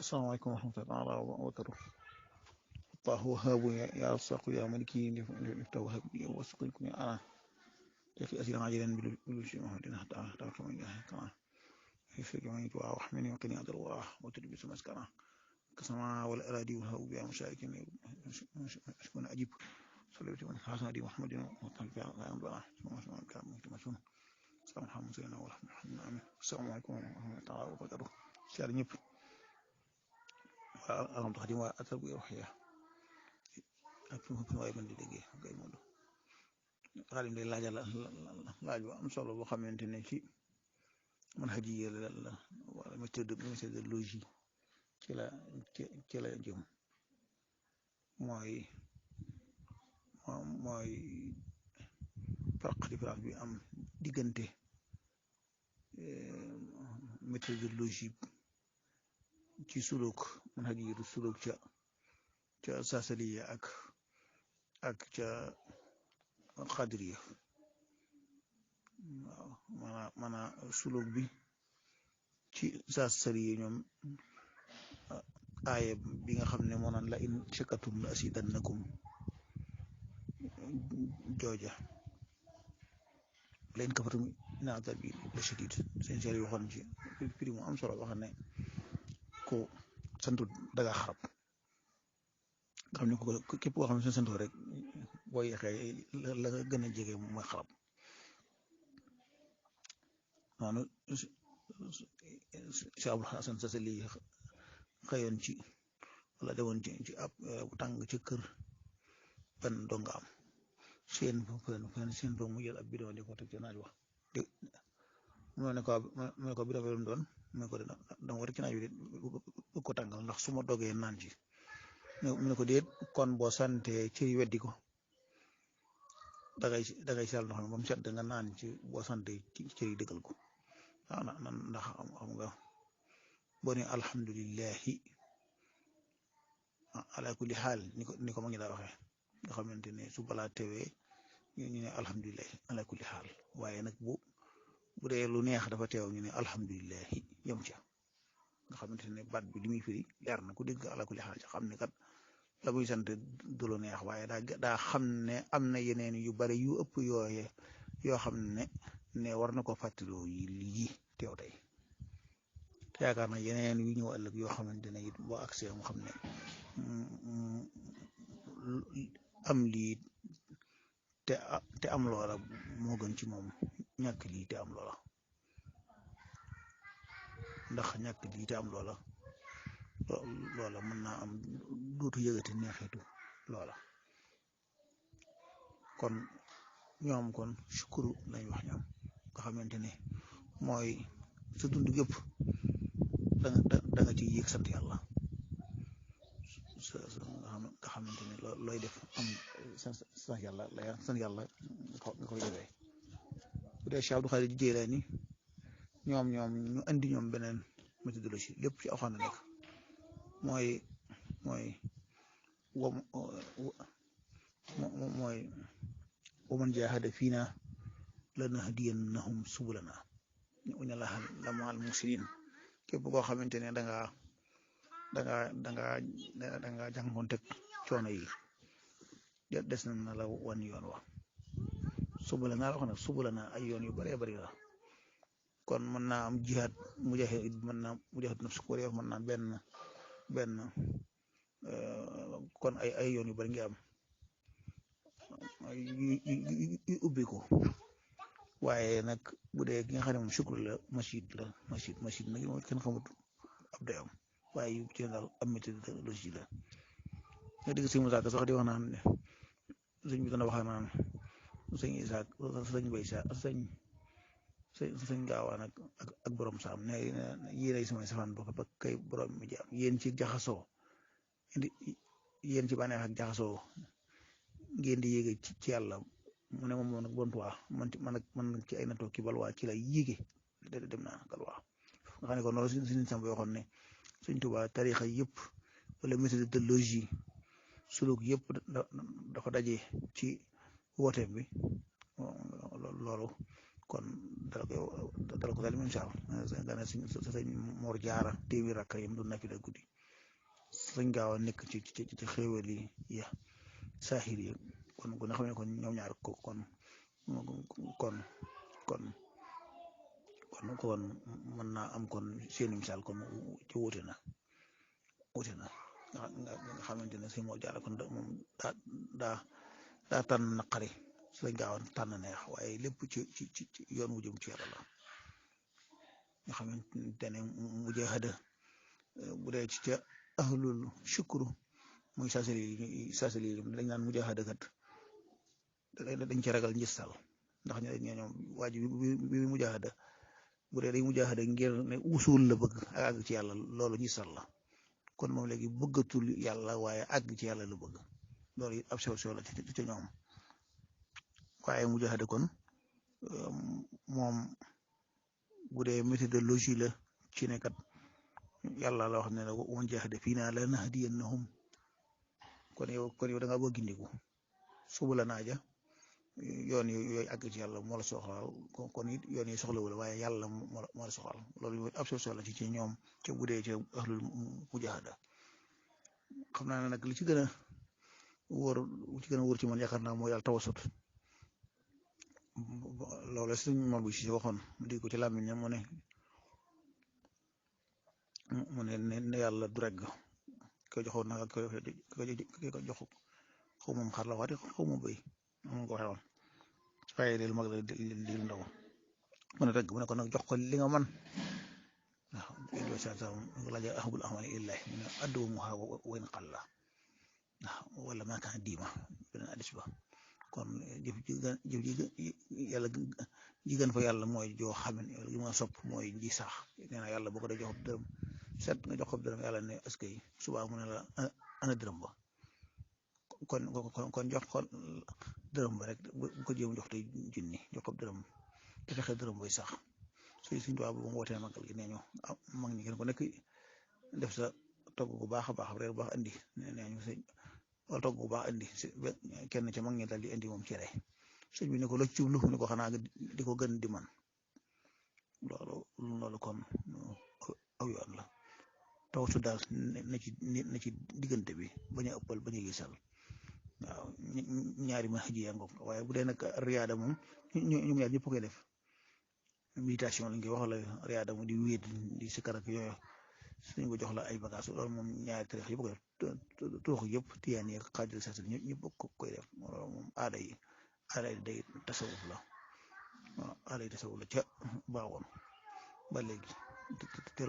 السلام عليكم ورحمة الله وبركاته. الله وهاب يا رزاق يا ملكي لفتح وهب لي وسقيكم يا أنا في أسير عاجلا بالوجه محمد حتى أختارك من الله كما في سجماني وحمني وقني عبد الله وتلبس مسكنا كسماء والأراضي والهو بها مشاركين أشكون أجيب صلى الله عليه وسلم محمد وطلب لا ينبغى السلام عليكم سيدنا ورحمة الله. السلام عليكم ورحمة الله وبركاته. شعر ñëpp alam tax di waa atal bu waxee ak fi mu waay mën di déggee ngay moom xaalim day laaj bu am solo boo xamante ne ci man xaji la wala méthodologie ci la jëm mooy farq différence bi am diggante méthodologie ci suluk man xaji suluk ca sasaliya ak ca xadiriya waaw maanaam suluk bi ci sasaliya ñoom aaya bi nga xam ne moo naan la in shakartum la azidannakum jooja la in kafartum inna azabi la shadid seen seer yi waxoon ci prix mu am solo wax ne ko santu daga xarab nga xam ne ko képp koo xam ne seen santu rek boo yeexee la nga gën a jege mooy xarab noonu Cheikh Abul Hasan Sasali xëyoon ci wala demoon ci ab tàng ci kër benn donga am seen fa mu jël ab bidon di ko teg ci naaj wax mu ne ko bidon bi doon mu ne ko dama war ci naaj bi bu ko tàngal ndax su ma dogee naan ci mu ne ko déet kon boo sante ci weddi ko dangay sal ndox mi ba mu sant nga naan ci boo sante ci dëggal ko waaw ndax xam nga boo ne alhamdulillahi ala kulli xaal ni ko ma ngi daa waxee nga xamante ne su balaa tewee ñu ne alhamdulillahi ala kulli xaal waaye nag bu dee lu neex dafa teew ñu ne alhamdulillahi yem ca nga xamante ne baat bi li muy firi leer na ku dégg ala kulli xaal ci xam ne kat la muy sant du lu neex waaye daa xam ne am na yeneen yu bari yu ëpp yooye yoo xam ne war na ko fàttaloo yi teew tey te yaakaar na yeneen yu ñëw ëllëg yoo xamante ne it boo accès mu xam ne am lii te am loola moo gën ci moom ñàkk lii te am loola ndax ñàkk lii te am loola mën naa am dootu yëgati neexitu loola kon ñoom kon shukuru lañ wax ñoom nga xamante ne mooy sa dund gépp da nga ci yéeg sant yàlla nga xamante ne looy def am sant yàlla nga koy defee bu dee Cheikh Abdou Khadir Jeylaani ñoom ñu andi ñoom beneen méthodologie lépp ci axoon na nekk mooy waman jaahada fiina lanahdiyannahum subulana wa inna Allaha la ma'al muhsinin képp koo xamante ne danga jànkoonte coono yi des na la wan yoon wa subulana la wax nag subulana ay yoon yu bëree bëri la kon mën naa am jihaad mujahid mën naa mujahid nafs ko def mën naa benn kon ay yoon yu bëri ngi am yu ubbi ko waaye nag bu dee ki nga xam ne moom shukr la machine nag moom kenn xamut ab doyam waaye yu ci daal am méthodologie la nga dégg si Musaa Ka sax di wax naan ne sëñ bi dana wax naan sëñ Isaak sëñ Bay Sa sëñ Gaawaan ak borom saam ne yéenay samay safaan ba kay borom mi jaam yéen ci jaxasoo yéen ci bànneex ak jaxasoo ngeen di yéege ci yàlla mu ne moom nag bontuwaa man nag ci ay natoo ki balwaa ci la yéege dem naa galwaa nga xam ne kon loolu suñu sam waxoon ne Sëñ Tuubaa tarixa yëpp wala méthodologie suluk yëpp dafa daje ci wooteem bi loolu kon dala ko daal misaal nga ne sëñ Mor Jaara téeméer rakka yam doon nafi la guddi sëñ Gaawa nekk ci xéewal yi ya saaxir yi kon ku ne xam ne kon ñoom ñaar ko kon mën naa am kon seeni misaal kon ci wuute na nga xamante ne sëñ Mor Jaara kon moom daa tànn naqari sëñ Gaawa tànn neex waaye lépp ci yoon wu jëm ci yàlla la nga xamante ne mujaahada bu dee ci ca ahlul shukru muy saasali dañ naan mujaahada kat dañ ci ragal njistal ndax ñoom waa ji bi mujaahada bu dee day mujaahada ngir ne usul la bëgg ak àgg ci yàlla loolu njistal la kon moom léegi bëggatul yàlla waaye àgg ci yàlla la bëgg loolu ab sew la ci ñoom waaye mujaahada kon moom bu dee méthodologie la ci ne kat yàlla la wax ne la man jaahada fiinaa lanahdiyannahum kon yow da ngaa bëgg gindiku subu la naaja yoon yooyu àgg ci yàlla moo la soxlaal kon it yoon yi soxlawul waaye yàlla moo la soxlaal loolu ab solution la ci ñoom ca bu dee ca ahlul mujaahada xam naa ne nag li ci gën a wóor ci man yaakaar naa mooy yàlla tawasut loolu la suñ moom bi si waxoon mu di ko ci làmmiñ mu ne yàlla du regg ko joxoon nag ko jox xaw moom xar la waati xaw ma béy moom ko waxee woon waaye del mag la di ndaw mu ne regg mu ne ko nag jox ko li nga man waaw sa laja ahabul amali illahi mu ne adduwamuha wa in qalla waaw wala maa kaana diima beneen addis ba kon jëf ji yàlla ji gën fa yàlla mooy joo xam ne li ma sopp mooy ji sax nee na yàlla boo ko dee jox dërëm set nga jox ko dërëm yàlla ne est-ce que subaa mu ne la ana dërëm ba kon jox ko dërëm ba rek bu ko jéem jox te junni jox ko dërëm te fexe dërëm bay sax suñ tubaab bu mu wootee magal gi nee ñu mag ñi kenn ko nekk def sa togg bu baax a baax reer bu baax andi nee ñu sëñ wala togg bu baax andi kenn ca mag ñi daal di indi moom cere sëñ bi ne ko la ciwlu ne ko xanaa di ko gën di man loolu kon aw yoon la taw su daal na ci diggante bi bañ a ëppal bañ a gisal waaw ñaari ma xëj yaa ngoog waaye bu dee nag riyaada moom ñoom ñaar ñëpp koy def méditation lañ koy wax la riyaada moom di wéet di sikkar ak yooyu suñ ko jox la ay bagages loolu moom ñaari tarix yëpp koy def tuux yëpp tiyaan yi ak xaajal sa ñëpp koy def loolu moom aada yi day tasawuf la waaw aada yi tasawuf la ca baawoon ba léegi te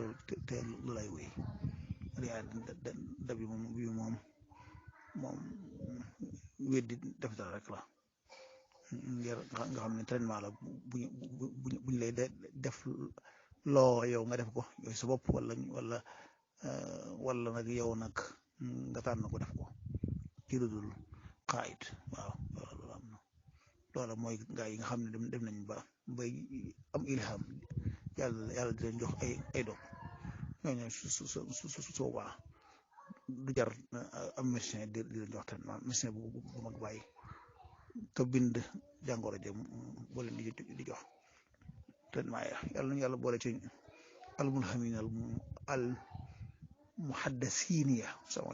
lu lay wéy riyaada bi moom wéet di def dara rek la ngir nga xam ne traitement la buñ lay def loo yow nga def ko yow sa bopp wala nag yow nag nga tànn ko def ko ci lu dul xaayit waaw loolu am na loola mooy gaa yi nga xam ne dem nañ ba bay am ilham yàlla di leen jox ay doom ñooñu su soobaa du jar am médecin di leen jox traitement médecin bu mag bàyyi te bind jàngoro jëm boo leen di jox traitement ya yàlla nañu yàlla boole ci al mulhamin al muhaddasiin ya sama